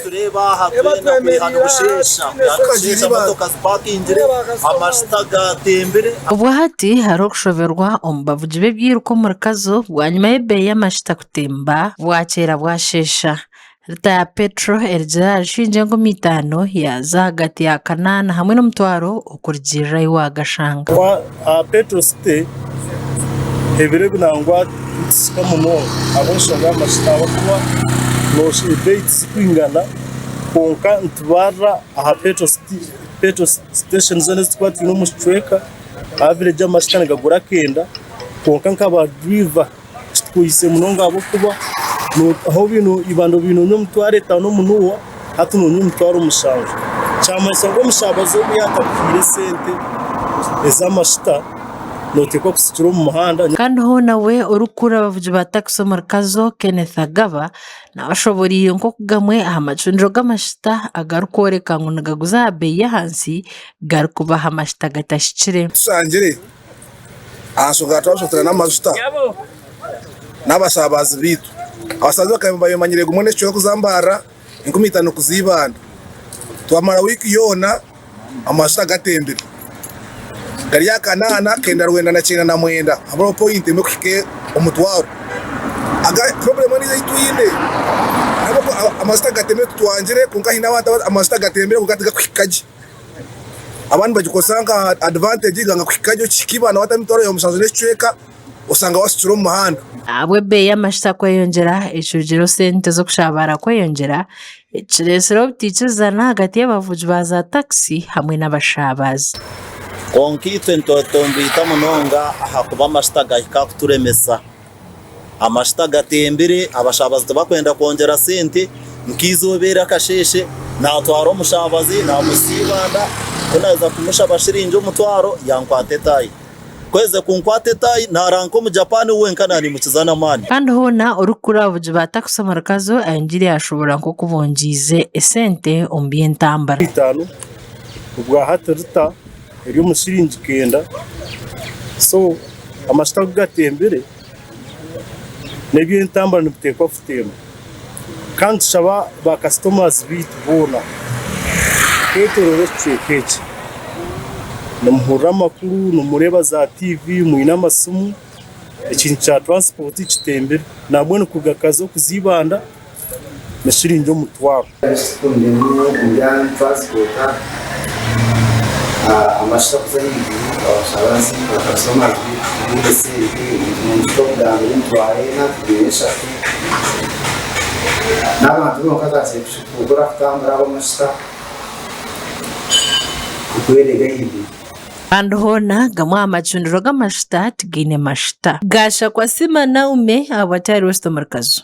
Nitureeba aha twena kwiha nibusheesha, kwiha nibusheesha motoka zipakingire, amashuta gatembire. Obwahati hariho okushoberwa omu bavugi b'ebyiruka omuri Kazo bwanyima y'ebeeyi y'amashuta kutemba bwakyera bwasheesha. Rita ya petro erugire ahari shiringi 5000 yaaza ahagati ya kanaana hamwe n'omutwaro okurugiirira ahi waagashanga. Aha Petro City ebiro ebi nangwa nitusika munonga ahabw'enshonga y'amashuta ahabw'okuba nooshusha ebeeyi tizikwingana kwonka nitubarira aha Petro City Petro station zoona ezi turikuba twine omu kicweka average amashuta nigagura akenda kwonka nk'aba duriva Kitukwise munonga ahabw'okuba ahu obaire ibanda obaire nonywa emitwaro etaano omunuwa hati nonywa emitwaro mushanju. Kyamanyisa ngu omushabazi ogu yaaba atakuhaire esente ez'amashuta noteekwa kusikira omu muhanda. Kandi hoona we orikukurira abavugi ba takisi omuri Kazo, Kenneth Agaba, nawe ashoboreire nk'oku gamwe aha macundiro g'amashuta agarikworeka ngu nigaguza aha beeyi y'ahansi garikubaha amashuta gatahikire. Tushangire aha nshonga ya transport n'amajuta n'abashabazi baitu. Abashabazi bakaba bamanyire gumwe n'ekicweka kuza Mbarara, 5000 kuza Ibanda. Twamara wiiki yoona amajuta gatembire gari aha kanaana kenda rwenda na 99 haburaho poyinti emwe kuhika omutwaro. Purobulemu endiijo ei twine amajuta gatembire titwangire kwonka haine abantu amajuta gatembire kwonka tigakuhika gye. Abandi nibagikozesa nka advantage ganga kuhika gye okihika ibanda watamu emitwaro yaawe mushanju n'ekicweka oshanga washukire omu muhanda. Ahabw'ebeeyi y'amashuta kweyongyera, ekirugirweho sente z'okushabaara kweyongyera, ekiretsireho obutaikirizana ahagati y'abavugi ba za takisi hamwe n'abashabazi. Kwonka itwe nitwetomboita munonga ahakuba amashuta gahika aha kuturemesa. Amashuta gatembire, abashabazi tibakwenda kwongyera sente. Nk'eizooba eri akasheeshe naatwara omushabazi naamuhitsya Ibanda, ku naaheza kumushaba shiringi omutwaro yankwata etaayi. Ku aherize kunkwata etaayi naaranka Omujapani wenka naanyimukiza n'amaani. Kandi hoona orikukurira abavugi ba takisi omuri Kazo ayongiire yaashoboorora nk'oku bongyize esente omu by'entambura. Itaano obwa hati rita eri omu shiringi kenda so amashuta ku gatembire n'eby'entambura nibiteekwa kutemba. Kandi nitushaba ba kasitomazi baitu boona kwetoroora ekicweka eki. Nimuhurira amakuru, nimureeba za tiivi, mwine amasimu, ekintu kya turansipoti kitembire. Nambwenu kuruga Kazo kuza Ibanda ni shiringi omutwaro. Kandi hoona gamwe aha macundiro g'amashuta tigaine mashuta. Gashakwa Sima Naume ahabwa Tayari West omuri Kazo.